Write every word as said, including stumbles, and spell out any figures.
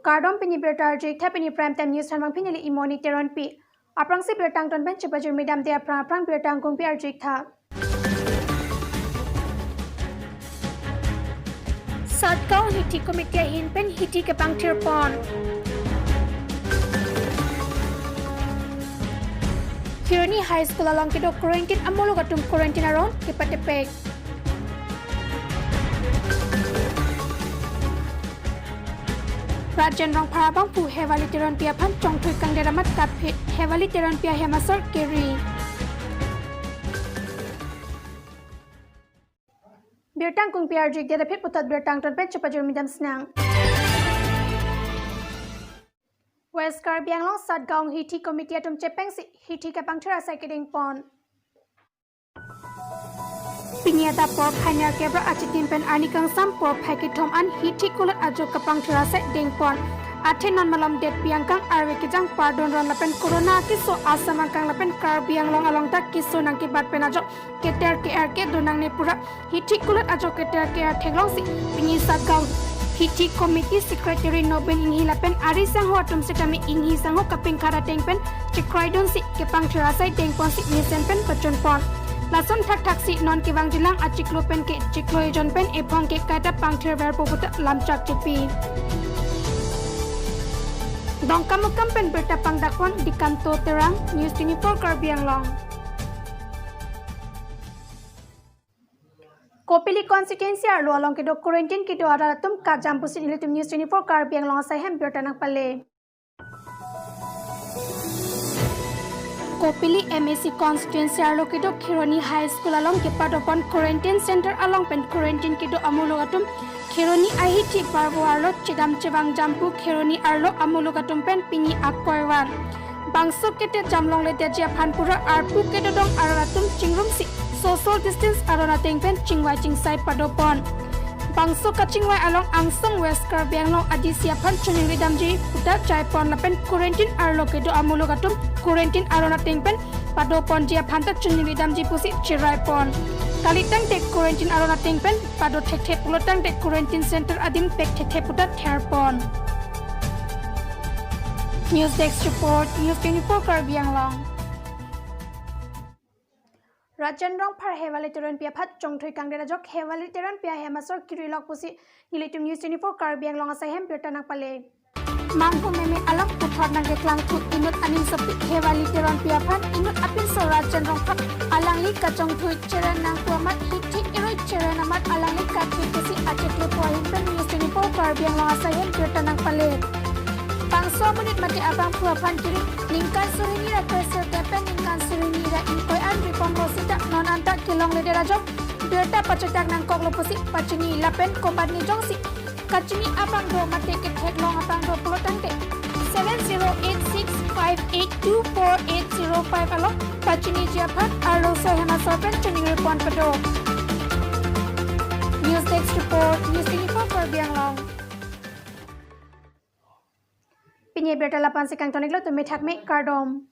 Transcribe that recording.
Kardom, pini birta arju-ik tha, pini Prime Time News aphan nangphinili Imoni Teronpi. Aphrangsi birta angton pen chepajirmi damde aphrang aphrang birta angkungpi arju-ik tha. Satgaon Hithi Committee ahin pen hithi kepangthir pon. Kheroni High School along kedo quarantine amuluk atum quarantine aron kepatepek. Rajen Rongphar abangphu Hewali Teronpi aphan chongthui kangdet amat kaphit, Hewali Teronpi ahem asor keri. Birta angkungpi arju-ik det aphi puthot birta angton pen chepajirmi damsinang. West Karbi Anglong Satgaon Hithi Committee atum chepengsi hithi kepangthir asai kedeng pon. Pini adap porphai nerkep ra achitim pen arni kangsam porphai kethom an hithi kulat ajo kepangthir asai deng pon. Athe non malom detpi angkang, arve kejang pardon ron lapen corona keso Assam angkang lapen Karbi Anglong along ta keso nangkebat pen ajo keter ke-er kedo nangne pura hithi kulat ajo keter ke-er theklongsi pini Satgaon Hithi Committee Secretary Nobin Inghi lapen ari sangho atum setame inghi sangho kapingkhat ateng pen chekraidunsi kepangthir asai deng ponsi mesen pen pachun pon. Lason thakthaksi non kevangjilang achiklo pen ke chiklo ejon pen ephong ke kaita pangthir verpo puta lamchak chipi. Dongkamukam pen birta pangdak pon Dikanto Terang, News twenty-four Karbi Anglong. Kopili constituency arlo along kedo quarantine kedo arat atum kajam pusi nelitum News twenty-four Karbi Anglong asai hem birta nangpale. Kopili M A C constituency arlo kedo Kheroni High School along kepado pon quarantine center along pen quarantine kedo amuluk atum Kheroni ahithi parvo arlo chedam chevang jampu Kheroni arlo amuluk atum pen pini akoi van. Bangso kete jamlongledetji aphan pura arpu kedodong arat atum chingrumsi social distance aron ateng pen chingvai chingsai pado pon. Bangso kachingvai along angsong West Karbi Anglong A D C aphan choningri damji puta jai pon lapen quarantine arlo kedo amuluk atum quarantine aron ateng pen pado ponji aphan ta choningri damji pusi cherai pon. Kali tangte quarantine aron ateng pen pado thekthe pulo tangte quarantine center adim pek thekthe puta ther pon. News Desk Report, News twenty-four Karbi Anglong. Rajen Rongphar Hewali Teronpi aphan chongthui kangdet ajok Hewali Teronpi ahem asor kiri lok pusi nelitum News twenty-four Karbi Anglong asai hem birta nangpale. Manghu meme along puthot nangkeklang thu inut aning sopi Hewali Teronpi aphan inut apinso Rajen Rongphar alangli kachongthui cheren nangpu amat hithi eroi cheren amat alangli kathi pusi achiklo pu ahin pen News twenty-four Karbi Anglong asai hem birta nangpale. Bangso amonit mate abangphu aphan kiri ningkan suri hini ra kre sirkep pen ningkan suri hini ra ingkoi an ripomlo sita non anta kelongledet ajok birta pachetak nangkoklo pusi pachini lapen komatne jongsi kachini abang do mate ketheklong abang do pulo tangte seven zero eight six five eight two four eight zero five along pachiniji aphan arloso hem asor pen choningri pon pado. News Desk Report, News twenty-four Karbi Anglong. Pini birta la-ansi kangton-iklo, tumi thakme, kardom.